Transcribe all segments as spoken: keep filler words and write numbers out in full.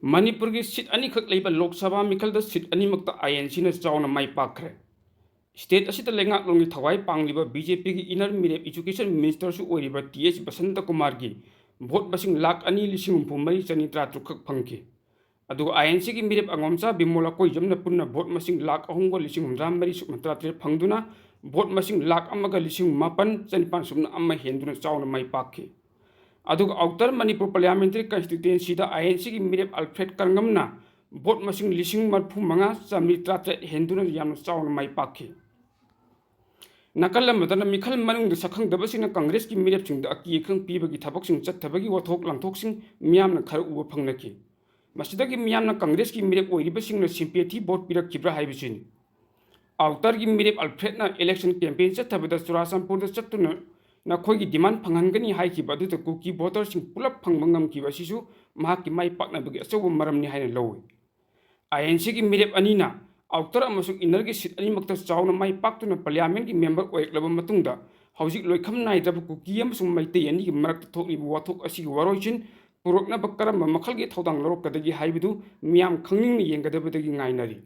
ꯃꯅꯤꯄꯨꯔꯒꯤ ꯁꯤꯠ ꯑꯅꯤꯈꯛ ꯂꯩꯕ ꯂꯣꯛ ꯁꯚꯥ ꯃꯤꯈꯜꯗ ꯁꯤꯠ ꯑꯅꯤꯃꯛꯇ ꯑꯥꯏ ꯑꯦꯟ ꯁꯤꯅ ꯆꯥꯎꯅ ꯃꯥꯏ ꯄꯥꯛꯈ꯭ꯔꯦ꯫ ꯁ꯭ꯇꯦꯠ ꯑꯁꯤꯗ ꯂꯩꯉꯥꯛꯂꯣꯟꯒꯤ ꯊꯋꯥꯏ ꯄꯥꯡꯂꯤꯕ ꯕꯤ ꯖꯦ ꯄꯤꯒꯤ ꯏꯅꯔ ꯃꯤꯔꯦꯞ ꯏꯖꯨꯀꯦꯁꯟ ꯃꯤꯅꯤꯁꯇꯔꯁꯨ ꯑꯣꯏꯔꯤꯕ ꯇꯤ ꯑꯦꯁ ꯕꯁꯟꯇ ꯀꯨꯃꯥꯔꯒꯤ ꯚꯣꯠ ꯃꯁꯤꯡ ꯂꯥꯈ ꯑꯅꯤ ꯂꯤꯁꯤꯡ ꯍꯨꯝꯐꯨ ꯃꯔꯤ ꯆꯅꯤ ꯇꯔꯥꯇꯔꯨꯛ ꯈꯛ ꯐꯪꯈꯤ꯫ ꯑꯗꯨꯒ ꯑꯥꯏ ꯑꯦꯟ ꯁꯤꯒꯤ ꯃꯤꯔꯦꯞ ꯑꯉꯣꯝꯆꯥ ꯕꯤꯃꯣꯂꯥ ꯀꯣꯏꯖꯝꯅ ꯄꯨꯟꯅ ꯚꯣꯠ ꯃꯁꯤꯡ ꯂꯥꯈ ꯑꯍꯨꯝꯒ ꯂꯤꯁꯤꯡ ꯍꯨꯝꯗ꯭ꯔꯥ ꯃꯔꯤ ꯁꯨꯞꯅ ꯇꯔꯥꯇꯔꯦꯠ ꯐꯪꯗꯨꯅ ꯚꯣꯠ ꯃꯁꯤꯡ ꯂꯥꯈ ꯑꯃꯒ ꯂꯤꯁꯤꯡ ꯃꯥꯄꯟ ꯆꯅꯤꯄꯥꯟ ꯁꯨꯞꯅ ꯑꯃ ꯍꯦꯟꯗꯨꯅ ꯆꯥꯎꯅ ꯃꯥꯏ ꯄꯥꯛꯈꯤ꯫ ꯑꯗꯨꯒ ꯑꯥꯎꯇꯔ ꯃꯅꯤꯄꯨꯔ ꯄꯥꯔꯂꯤꯌꯥꯃꯦꯟꯇꯔꯤ ꯀꯟꯁꯇꯤꯇ꯭ꯋꯦꯟꯁꯤꯗ ꯑꯥꯏ ꯑꯦꯟ ꯁꯤꯒꯤ ꯃꯤꯔꯦꯞ ꯑꯜꯐ꯭ꯔꯦꯗ ꯀꯔꯉꯝꯅ ꯚꯣꯠ ꯃꯁꯤꯡ ꯂꯤꯁꯤꯡ ꯃꯔꯤꯐꯨ ꯃꯉꯥ ꯆꯥꯃꯔꯤ ꯇꯔꯥꯇꯔꯦꯠ ꯍꯦꯟꯗꯨꯅ ꯌꯥꯝꯅ ꯆꯥꯎꯅ ꯃꯥꯏ ꯄꯥꯛꯈꯤ꯫ ꯅꯥꯀꯜ ꯑꯃꯗꯅ ꯃꯤꯈꯜ ꯃꯅꯨꯡꯗ ꯁꯛꯈꯪꯗꯕꯁꯤꯡꯅ ꯀꯪꯒ꯭ꯔꯦꯁꯀꯤ ꯃꯤꯔꯦꯞꯁꯤꯡꯗ ꯑꯀꯤ ꯑꯈꯪ ꯄꯤꯕꯒꯤ ꯊꯕꯛꯁꯤꯡ ꯆꯠꯊꯕꯒꯤ ꯋꯥꯊꯣꯛ ꯂꯥꯟꯊꯣꯛꯁꯤꯡ ꯃꯤꯌꯥꯝꯅ ꯈꯔ ꯎꯕ ꯐꯪꯅꯈꯤ꯫ ꯃꯁꯤꯗꯒꯤ ꯃꯤꯌꯥꯝꯅ ꯀꯪꯒ꯭ꯔꯦꯁꯀꯤ ꯃꯤꯔꯦꯞ ꯑꯣꯏꯔꯤꯕꯁꯤꯡꯅ ꯁꯤꯝꯄꯦꯊꯤ ꯚꯣꯠ ꯄꯤꯔꯛꯈꯤꯕ꯭ꯔꯥ ꯍꯥꯏꯕꯁꯤꯅꯤ꯫ ꯑꯥꯎꯇꯔꯒꯤ ꯃꯤꯔꯦꯞ ꯑꯜꯐ꯭ꯔꯦꯗꯅ ꯏꯂꯦꯛꯁꯟ ꯀꯦꯝꯄꯦꯟ ꯆꯠꯊꯕꯗ ꯆꯨꯔꯥꯆꯥꯟꯄꯨꯔꯗ ꯆꯠꯇꯨꯅ ꯅꯈꯣꯏꯒꯤ ꯗꯤꯃꯥꯟ ꯐꯪꯍꯟꯒꯅꯤ ꯍꯥꯏꯈꯤꯕ ꯑꯗꯨꯗ ꯀꯨꯀꯤ ꯚꯣꯇꯔꯁꯤꯡ ꯄꯨꯂꯞ ꯐꯪꯕ ꯉꯝꯈꯤꯕ ꯑꯁꯤꯁꯨ ꯃꯍꯥꯛꯀꯤ ꯃꯥꯏ ꯄꯥꯛꯅꯕꯒꯤ ꯑꯆꯧꯕ ꯃꯔꯝꯅꯤ ꯍꯥꯏꯅ ꯂꯧꯏ꯫ ꯑꯥꯏ ꯑꯦꯟ ꯁꯤꯒꯤ ꯃꯤꯔꯦꯞ ꯑꯅꯤꯅ ꯑꯥꯎꯇꯔ ꯑꯃꯁꯨꯡ ꯏꯟꯅꯔꯒꯤ ꯁꯤꯠ ꯑꯅꯤꯃꯛꯇ ꯆꯥꯎꯅ ꯃꯥꯏ ꯄꯥꯛꯇꯨꯅ ꯄꯥꯔꯂꯤꯌꯥꯃꯦꯟꯠꯀꯤ ꯃꯦꯝꯕꯔ ꯑꯣꯏꯔꯛꯂꯕ ꯃꯇꯨꯡꯗ ꯍꯧꯖꯤꯛ ꯂꯣꯏꯈꯝ ꯅꯥꯏꯗ꯭ꯔꯕ ꯀꯨꯀꯤ ꯑꯃꯁꯨꯡ ꯃꯩꯇꯩ ꯑꯅꯤꯒꯤ ꯃꯔꯛꯇ ꯊꯣꯛꯂꯤꯕ ꯋꯥꯊꯣꯛ ꯑꯁꯤꯒꯤ ꯋꯥꯔꯣꯏꯁꯤꯟ ꯄꯨꯔꯛꯅꯕ ꯀꯔꯝꯕ ꯃꯈꯜꯒꯤ ꯊꯧꯗꯥꯡ ꯂꯧꯔꯛꯀꯗꯒꯦ ꯍꯥꯏꯕꯗꯨ ꯃꯤꯌꯥꯝ ꯈꯪꯅꯤꯡꯅ ꯌꯦꯡꯒꯗꯕꯗꯒꯤ ꯉꯥꯏꯅꯔꯤ꯫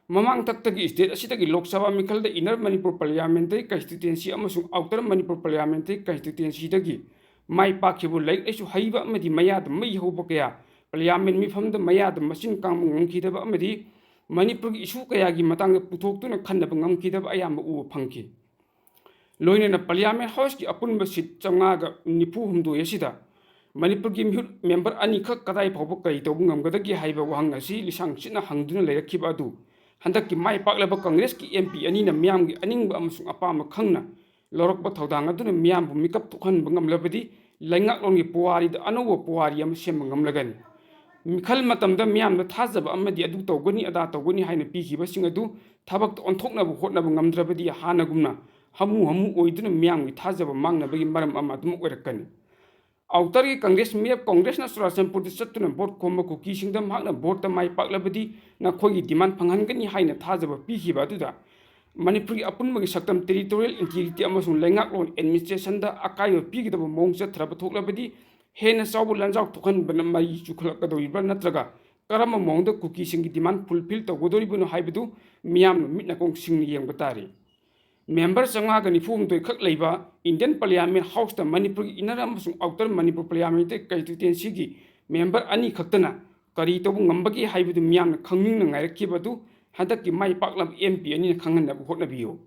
ꯃꯃꯥꯡ ꯊꯛꯇꯒꯤ ꯁ꯭ꯇꯦꯠ ꯑꯁꯤꯗꯒꯤ Lok Sabha ꯃꯤꯈꯜꯗ inner Manipur parliamentary constituency ꯑꯃꯁꯨꯡ ꯑꯥꯎꯇꯔ ꯃꯅꯤꯄꯨꯔ ꯄꯥꯔꯂꯤꯌꯥꯃꯦꯟꯇꯔꯤ ꯀꯟꯁꯇꯤꯇ꯭ꯋꯦꯟꯁꯤꯗꯒꯤ ꯃꯥꯏ ꯄꯥꯛꯈꯤꯕ ꯂꯥꯏꯔꯤꯛ ꯂꯥꯏꯁꯨ ꯍꯩꯕ ꯑꯃꯗꯤ ꯃꯌꯥꯗ ꯃꯩ ꯍꯧꯕ ꯀꯌꯥ ꯄꯥꯔꯂꯤꯌꯥꯃꯦꯟ ꯃꯤꯐꯝꯗ ꯃꯌꯥꯗ ꯃꯆꯤꯟ ꯀꯥꯡꯕ ꯉꯝꯈꯤꯗꯕ ꯑꯃꯗꯤ ꯃꯅꯤꯄꯨꯔꯒꯤ ꯏꯁꯨ ꯀꯌꯥꯒꯤ ꯃꯇꯥꯡꯗ ꯄꯨꯊꯣꯛꯇꯨꯅ ꯈꯟꯅꯕ ꯉꯝꯈꯤꯗꯕ ꯑꯌꯥꯝꯕ ꯎꯕ ꯐꯪꯈꯤ꯫ ꯂꯣꯏꯅꯅ ꯄꯥꯔꯂꯤꯌꯥꯃꯦꯟ ꯍꯥꯎꯁꯀꯤ ꯑꯄꯨꯟꯕ ꯁꯤꯠ ꯆꯥꯝꯃꯉꯥꯒ ꯅꯤꯐꯨ ꯍꯨꯝꯗꯣꯏ ꯑꯁꯤꯗ ꯃꯅꯤꯄꯨꯔꯒꯤ ꯃꯤꯍꯨꯠ ꯃꯦꯝꯕꯔ ꯑꯅꯤꯈꯛ ꯀꯗꯥꯏ ꯐꯥꯎꯕ ꯀꯔꯤ ꯇꯧꯕ ꯉꯝꯒꯗꯒꯦ ꯍꯥꯏꯕ ꯋꯥꯍꯪ ꯑꯁꯤ ꯂꯤꯁꯥꯡ ꯁꯤꯠꯅ ꯍꯪꯗꯨꯅ ꯂꯩꯔꯛꯈꯤꯕ ꯑꯗꯨ ꯍꯟꯗꯛꯀꯤ ꯃꯥꯏ ꯄꯥꯛꯂꯕ ꯀꯪꯒ꯭ꯔꯦꯁꯀꯤ ꯑꯦꯝ ꯄꯤ ꯑꯅꯤꯅ ꯃꯤꯌꯥꯝꯒꯤ ꯑꯅꯤꯡꯕ ꯑꯃꯁꯨꯡ ꯑꯄꯥꯝꯕ ꯈꯪꯅ ꯂꯧꯔꯛꯄ ꯊꯧꯗꯥꯡ ꯑꯗꯨꯅ ꯃꯤꯌꯥꯝꯕꯨ ꯃꯤꯀꯞ ꯊꯣꯛꯍꯟꯕ ꯉꯝꯂꯕꯗꯤ ꯂꯩꯉꯥꯛꯂꯣꯟꯒꯤ ꯄꯨꯋꯥꯔꯤꯗ ꯑꯅꯧꯕ ꯄꯨꯋꯥꯔꯤ ꯑꯃ ꯁꯦꯝꯕ ꯉꯝꯂꯒꯅꯤ꯫ ꯃꯤꯈꯜ ꯃꯇꯝꯗ ꯃꯤꯌꯥꯝꯗ ꯊꯥꯖꯕ ꯑꯃꯗꯤ ꯑꯗꯨ ꯇꯧꯒꯅꯤ ꯑꯗꯥ ꯇꯧꯒꯅꯤ ꯍꯥꯏꯅ ꯄꯤꯈꯤꯕꯁꯤꯡ ꯑꯗꯨ ꯊꯕꯛꯇ ꯑꯣꯟꯊꯣꯛꯅꯕ ꯍꯣꯠꯅꯕ ꯉꯝꯗ꯭ꯔꯕꯗꯤ ꯍꯥꯟꯅꯒꯨꯝꯅ ꯍꯥꯃꯨ ꯍꯥꯃꯨ ꯑꯣꯏꯗꯨꯅ ꯃꯤꯌꯥꯝꯒꯤ ꯊꯥꯖꯕ ꯃꯥꯡꯅꯕꯒꯤ ꯃꯔꯝ ꯑꯃ ꯑꯗꯨꯝ ꯑꯣꯏꯔꯛꯀꯅꯤ꯫ ꯑꯥꯎꯇꯔꯒꯤ ꯀꯪꯒ꯭ꯔꯦꯁ ꯃꯤꯔꯦꯞ ꯀꯪꯒ꯭ꯔꯦꯁꯅ ꯆꯨꯔꯥꯆꯥꯟꯄꯨꯔꯗ ꯆꯠꯇꯨꯅ ꯚꯣꯠ ꯈꯣꯝꯕ ꯀꯨꯀꯤꯁꯤꯡꯗ ꯃꯍꯥꯛꯅ ꯚꯣꯠꯇ ꯃꯥꯏ ꯄꯥꯛꯂꯕꯗꯤ ꯅꯈꯣꯏꯒꯤ ꯗꯤꯃꯥꯟ ꯐꯪꯍꯟꯒꯅꯤ ꯍꯥꯏꯅ ꯊꯥꯖꯕ ꯄꯤꯈꯤꯕ ꯑꯗꯨꯗ ꯃꯅꯤꯄꯨꯔꯒꯤ ꯑꯄꯨꯟꯕꯒꯤ ꯁꯛꯇꯝ, ꯇꯦꯔꯤꯇꯣꯔꯤꯌꯦꯜ ꯏꯟꯇꯤꯒ꯭ꯔꯤꯇꯤ ꯑꯃꯁꯨꯡ ꯂꯩꯉꯥꯛꯂꯣꯟ ꯑꯦꯗꯃꯤꯅꯤꯁꯇ꯭ꯔꯦꯁꯟꯗ ꯑꯀꯥꯏꯕ ꯄꯤꯒꯗꯕ ꯃꯑꯣꯡ ꯆꯠꯊꯔꯕ ꯊꯣꯛꯂꯕꯗꯤ ꯍꯦꯟꯅ ꯆꯥꯎꯕ ꯂꯥꯟꯖꯥꯎ ꯊꯣꯛꯍꯟꯕꯅ ꯃꯔꯤ ꯆꯨꯈꯠꯂꯛꯀꯗꯧꯔꯤꯕ꯭ꯔꯥ, ꯅꯠꯇ꯭ꯔꯒ ꯀꯔꯝꯕ ꯃꯑꯣꯡꯗ ꯀꯨꯀꯤꯁꯤꯡꯒꯤ demand fulfill ꯇꯧꯒꯗꯧꯔꯤꯕꯅꯣ ꯍꯥꯏꯕꯗꯨ ꯃꯤꯌꯥꯝꯅ ꯃꯤꯠ ꯅꯥꯀꯣꯡ ꯁꯤꯡꯅ ꯌꯦꯡꯕ ꯇꯥꯔꯤ꯫ ꯃꯦꯝꯕꯔ ꯆꯥꯝꯃꯉꯥꯒ ꯅꯤꯐꯨ ꯍꯨꯝꯗꯣꯏ ꯈꯛ ꯂꯩꯕ Indian Parliament Houseꯇ ꯃꯅꯤꯄꯨꯔꯒꯤ Inner ꯑꯃꯁꯨꯡ Outer Manipur Parliamentary constituencyꯒꯤ ꯃꯦꯝꯕꯔ ꯑꯅꯤ ꯈꯛꯇꯅ ꯀꯔꯤ ꯇꯧꯕ ꯉꯝꯕꯒꯦ ꯍꯥꯏꯕꯗꯨ ꯃꯤꯌꯥꯝꯅ ꯈꯪꯅꯤꯡꯅ ꯉꯥꯏꯔꯛꯈꯤꯕ ꯑꯗꯨ ꯍꯟꯗꯛꯀꯤ ꯃꯥꯏ ꯄꯥꯛꯂꯕ MP ꯑꯅꯤꯅ ꯈꯪꯍꯟꯅꯕ ꯍꯣꯠꯅꯕꯤꯌꯨ꯫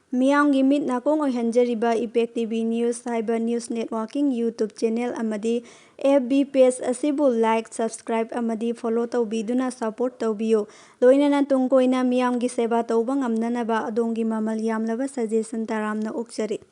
ꯃꯤꯌꯥꯝꯒꯤ ꯃꯤꯠ ꯅꯥꯀꯣꯡ ꯑꯣꯏꯍꯟꯖꯔꯤꯕ Impact TV News ꯍꯥꯏꯕ news networking YouTube channel ꯑꯃꯗꯤ FB page ꯑꯁꯤꯕꯨ like, subscribe ꯑꯃꯗꯤ follow ꯇꯧꯕꯤꯗꯨꯅ support ꯇꯧꯕꯤꯌꯨ꯫ ꯂꯣꯏꯅꯅ ꯇꯨꯡ ꯀꯣꯏꯅ ꯃꯤꯌꯥꯝꯒꯤ ꯁꯦꯕꯥ ꯇꯧꯕ ꯉꯝꯅꯅꯕ ꯑꯗꯣꯝꯒꯤ ꯃꯃꯜ ꯌꯥꯝꯂꯕ suggestion ꯇꯔꯥꯝꯅ ꯑꯣꯛꯆꯔꯤ꯫